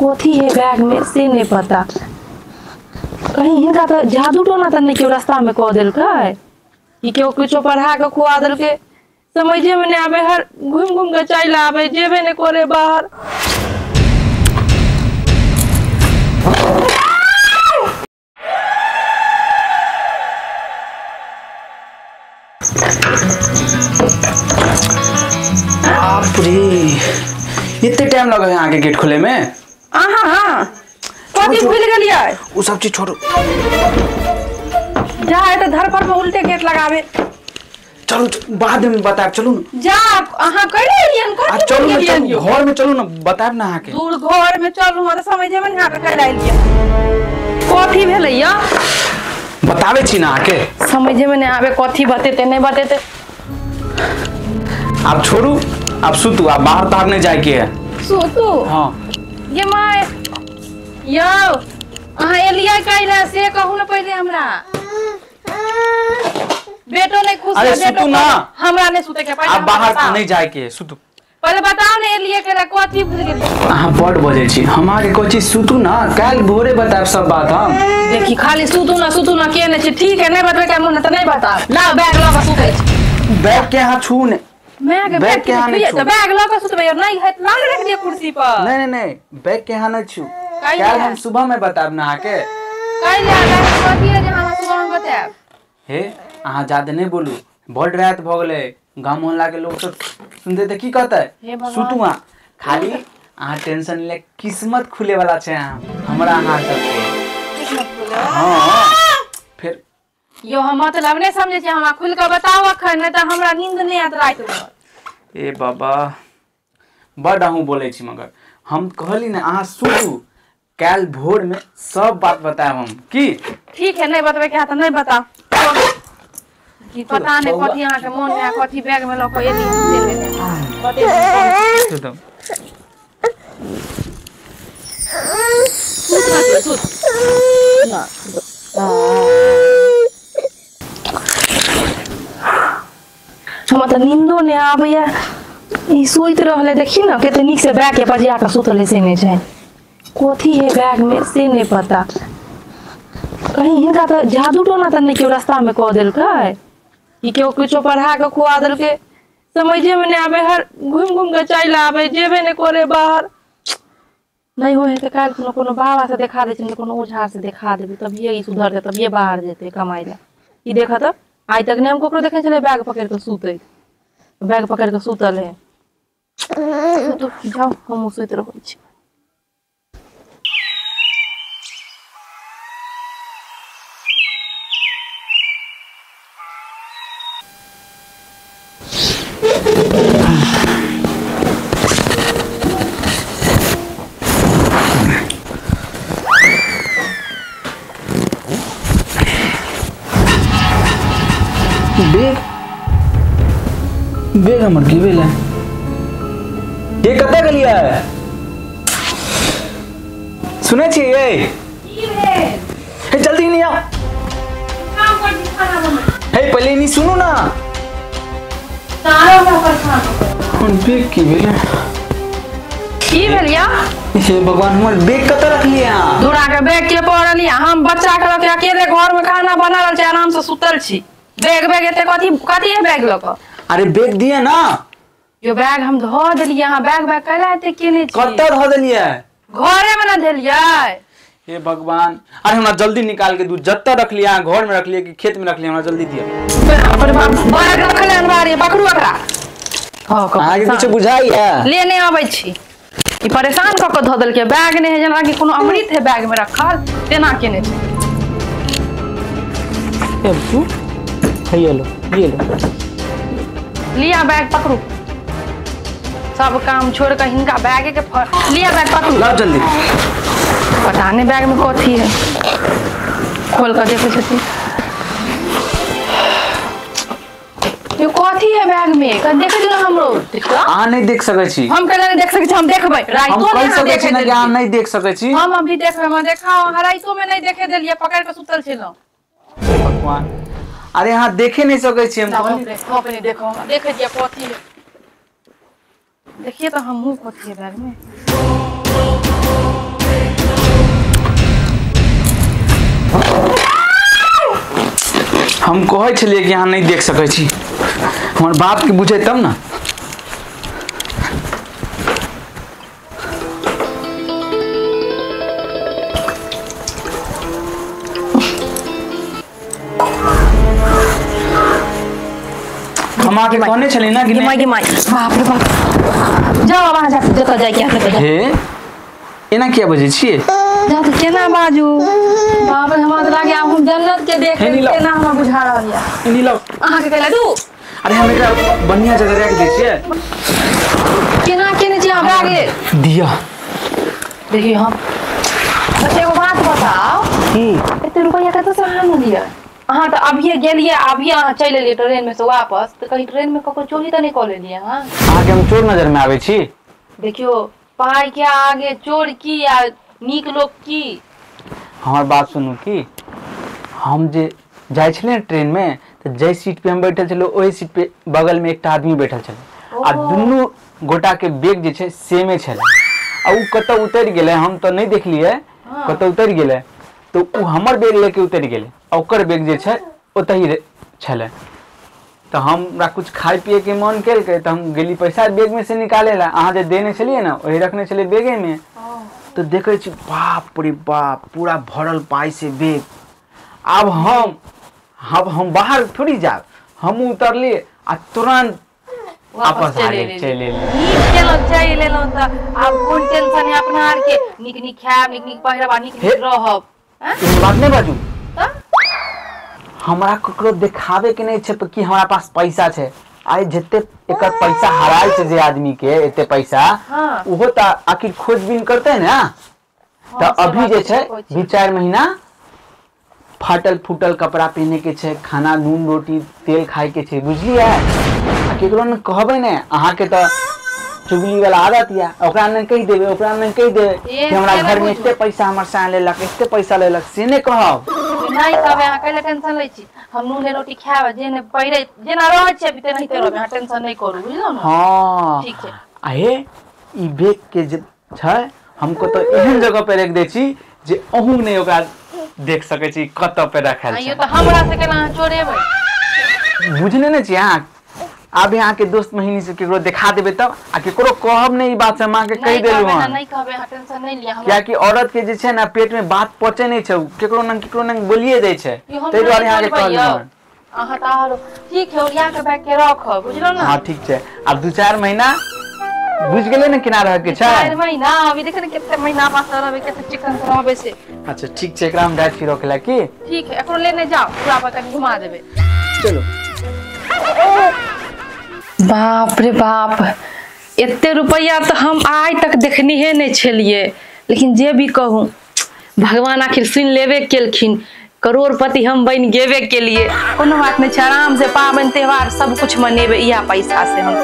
कथी है बैग में से नहीं पता। कहीं हिनका तो जादू टोना तऽ नहि केओ रास्ता में कऽ देलकै कि केओ किछो पढ़ा के खुआ देलकै, समझे में नहीं आवे। हर घूम घूम के चलि आवे, जेबे नहीं करे बाहर। बाप रे, इतने टाइम लगे है आगे गेट खोले में। हाँ हाँ, कथी भूल गेलियै? उ सब चीज छोड़ो, जा है तो धर पर में उल्टे गेट लगावे। चलो बाद में बताब, चलू ना। जा अहाँ कहि एलियन कथी? चलू ना, चलू घर में चलू ना, बताब ना अहाँ के। दूर घर में चलू, हमरा समझे में नहीं आवे कहि एलियन। कथी भेलै या बतावे छी ना अहाँ के? समझे में नहीं आवे कथी बतेते नहीं बतेते। आप छोड़ू, आप सुतू, आप बाहर तार नहीं जाए के है। सुतू? हाँ। ये my यौ अहाँ एलियै कैला से कहू ना पहिले हमरा। बेटो नहीं खुश। अरे सुतू ना, हमरा नहीं सुते के। पहिले आप बाहर नहीं जाए के, सुतू। पहिले बताओ ने एलियै कैला कथी भूल गेलियै? अहाँ बड़ बजै छी, हमरा के कहै छी सुतू ना, काल्हि भोरे बतायब सब बात हम। देखी खाली सुतू ना सुतू ना के नहीं छी। ठीक है, नहीं बतबै के मन त नहीं बताब। ला बैग लऽ के सुतै छी। बैग के अहाँ छू ने। मैं बैग के अहाँ नहीं छू। त बैग लऽ के सुतबै और नहीं हैत लाग रख दिए कुर्सी पर। नहीं नहीं नहीं, बैग के अहाँ नहीं छू। काल्हि हम सुबह में बतायब ना अहाँ के। काल्हि कथी है जे हमरा सुबह में बतायब? हे अहाँ ज्यादा नहीं बोलू, बड़ रात भ गेलै, गाँव मोहल्ला के लोग सब सुनते तऽ की कहतै? सुतू अहाँ, खाली अहाँ टेंशन ले, किस्मत खुले वाला छै अहाँ, हमरा अहाँ सबके। हाँ फिर यो हम मतलब नहीं समझै छी, हमरा खुल के बताउ अखन, नहीं तऽ हमरा नींद नहीं आयत राति भर। ए बाबा बड अहूँ बोलै छी, मगर हम कहली ने अहाँ सुतू, काल्हि भोर में सब बात बतायब हम। की ठीक है, नहीं बतबै के है तऽ नहीं बताउ। कि पता नहीं कथी अहाँ के मन में कथी बैग में लऽ के एली। हमरा तऽ नींदो नहीं आबैया। ई सुति रहलै, देखी ना कते नीक से बैग के बजिया के सुतलै से नहीं जानि कथी है बैग में से नहीं पता। कहीं हिनका तऽ जादू टोना तऽ नहि केओ रास्ता में कऽ देलकै कि केओ किछो पढ़ा के खुआ देलकै, समझे में नहीं आवे। हर घूम घूम के चलि आवे, जेबे नहीं करे बाहर। नहीं हो है तऽ काल्हि कोनो कोनो बाबा से देखा दै छै, कोनो ओझा से देखा देबै, तभिए ई सुधरतै, तभिए बाहर जेतै कमाइ लए। ई देखऽ तऽ आइ तक नहि हम ककरो देखने छलियै बैग पकड़ि कऽ सुतैत, बैग पकड़ि कऽ सुतल है। जाउ हमहूँ सुति रहै छी। बैग बैग हमर की भेलै? ये कतऽ गेलियै? सुनै छियै? की भेल? हे जल्दी नहीं आओ। काम कर दी, खाना बना। हे पहले नहीं सुनू ना। सारा हमरा परेशान हो। हम बैग की भेलै? की भेल या? हे भगवान, हमर बैग कतऽ रखलियै अहाँ? दूरा के बैग के पड़ल या? हम बच्चा के लऽ के अकेले घर में खाना बना रहल छी, आराम से सुतल छी। बैग बैग एते कथी कथी है बैग लऽ कऽ? अरे बैग दिए ना। यो बैग हम धो देलियै। अहाँ बैग बैग कैला एते केने छी? कतऽ धो देलियै? घरे में ना देलियै। हे भगवान, अरे हमरा जल्दी निकाल के दू। जतऽ रखलियै अहाँ, घर में रखलियै कि खेत में रखलियै, हमरा जल्दी दिअ। बाप रे बाप, बैग रखले अनबारी, पकड़ू एकरा। अहाँके किछु बुझाइया? लेने आबै छी। ई परेशान कऽ कऽ धऽ देलकै बैग। नहि है जेना कि कोनो अमृत है बैग में रखल, तेना केने छै। ये लो, ये लो, लिया बैग पकड़ू। सब काम छोड़ के हिनका बैग के लिया बैग पकड़ू, लाओ जल्दी। पता नहीं बैग में कथी है, खोल कर देखै छथिन। ये कथी है बैग में? कह देख दियो हमरो। अहाँ नहीं देख सकै छी। हम कैला नहीं देख सकै छी? हम देखबै राइतो में। हम कहि सकै छी ना कि अहाँ नहीं देख सकै छी। हम अभी देखबै, हम देखाओ। राइतो में नहीं देखे देलियै, पकड़ के सुतल छलहुँ। भगवान, अरे अहाँ देखे नहीं सकै छी। हम अपने देखो, देखै छियै कथी है। देखिए तो हमहूँ कथी है बैग में। हम कहै छलियै कि अहाँ नहि देख सकै छी, हमर बाप के बुझे तब ना। हम आके कहने छली ना कि माय माय, बाप रे बाप, जाओ अब अहाँ जतऽ जाय के अहाँ हे एना किया बजै छियै? जा तऽ केना बाजू बाप रे, हमरा तऽ लागे आब हम जन्नत के देख केना हमरा बुझा रहल या। नीलम अहाँ के कहला दू, अरे हम एकरा बढ़िया जगह राखि दै छियै। केना केने छी हमरा आगे दिया देखियौ। हम अच्छा एगो बात बताउ की एते रुपैआ कतऽ से अहाँ आनलियै? अहाँ तऽ अभिये गेलियै, अभिये अहाँ चलि एलियै ट्रेन में से वापस, तऽ कहीं ट्रेन में ककरो चोरी तऽ नहि कऽ लेलियै अहाँ? अहाँके हम चोर नजर में आबै छी? देखियौ पाई के आगे चोर की आ नीक लोक की। हमर बात सुनू, की हम जे जाइ छलियै ने ट्रेन में तऽ जाहि सीट पे हम बैठल छलियै ओहि सीट पे बगल में एकटा आदमी बैठल छलै आ दुनू गोटा के बैग जे छै सेमे छलै आ उ कतऽ उतरि गेलै हम तऽ नहि देखलियै, कतऽ उतरि गेलै तऽ उ हमर बैग लेके उतरि गेलै आ ओकर बैग जे छै ओतहि छलै। तऽ हमरा कुछ खाय पिए के मन केलकै तऽ हम गेली पैसा बैग में से निकाले ला, अहाँ जे देने छलियै ने वही रखने छलियै बैगे में, तऽ देखै छी बाप रे बाप पूरा भरल पाइ से बैग। आब हम बाहर थोड़ी जायब, हम उतरलियै आ तुरंत वापस आ गेल, चलि एलियै। नीक केलहुँ चलि एलहुँ तऽ आब कोन टेंशन है अपना आर के, नीक नीक खायब, नीक नीक पहिरब आ नीक नीक रहब। एहन बात नहि बाजू, हमरा ककरो देखाबे के नहीं छै कि हमरा पास पैसा छै। आइ जते एकर पैसा हरायल छै जे आदमी के एते पैसा, ओहो तऽ आखिर खोजबीन करते ने। तऽ अभी जे छै 2-4 महीना फाटल फूटल कपड़ा पहने के छै, खाना नून रोटी तेल खाय के छै, बुझलियै? आ केकरो ने कहबै ने, अहाँ के तऽ चुगली वाला आदत या, ओकरा ने कहि देबै, ओकरा ने कहि देबै कि हमरा घर में एते पैसा हमर साल लेलक, एते पैसा लेलक, से नहि कहब। नहीं कहबै, अहाँ कैला टेंशन लै छी? हम नून रोटी खायब, जेने पहिरे जेना रहै छै अभी तेनाहिते रहबै, अहाँ टेंशन नहि करू, बुझलहुँ ने? हाँ ठीक छै। आ हे ई बैग के जे छै हम कतौ एहन जगह पे राखि दै छी जे अहूँ नहि ओकरा देख सकै छी कतऽ पे राखल छै। आइयो तऽ हमरा से केना अहाँ चोरेबै? बुझने नहि छी अहाँ? आब अहाँ के दोस्त महीनी से केकरो देखा देबै तब, आ केकरो कहब नहि ई बात से, हम अहाँके कहि देलहुँ हन। नहीं कहबै, अहाँ टेंशन नहीं लिअ। कियाकि औरत के जे छै ने पेट में बात पचे नहीं छै, केकरो न केकरो न बोलिए दै छै, ताहि दुआरे अहाँके कहलहुँ हन। अहाँ तऽ आरो ठीक है, ओरिया के बैग के रखब, बुझलहुँ ने? हाँ ठीक छै। आब 2-4 महीना बुझ गेलै ने केना रहऽ के छै? 4 महीना अभी देखे ने कते महीना पास रहबै, कते चिकन से रहबै से। अच्छा ठीक छै, एकरा हम जाइ छी रखै ला की? ठीक है, एकरो लेने जाओ, पूरा पर कनि घुमा देबै। चलो। बाप रे बाप, एते रुपैआ तऽ हम आइ तक देखनिहे नहि छलियै, लेकिन जे भी कहूँ भगवान आखिर सुनि लेबे केलखिन, करोड़पति हम बनि गेबे केलिए। कोनो बात नहीं छै, आराम से पाबनि त्योहार सब कुछ मनेबै इएह पैसा से हम।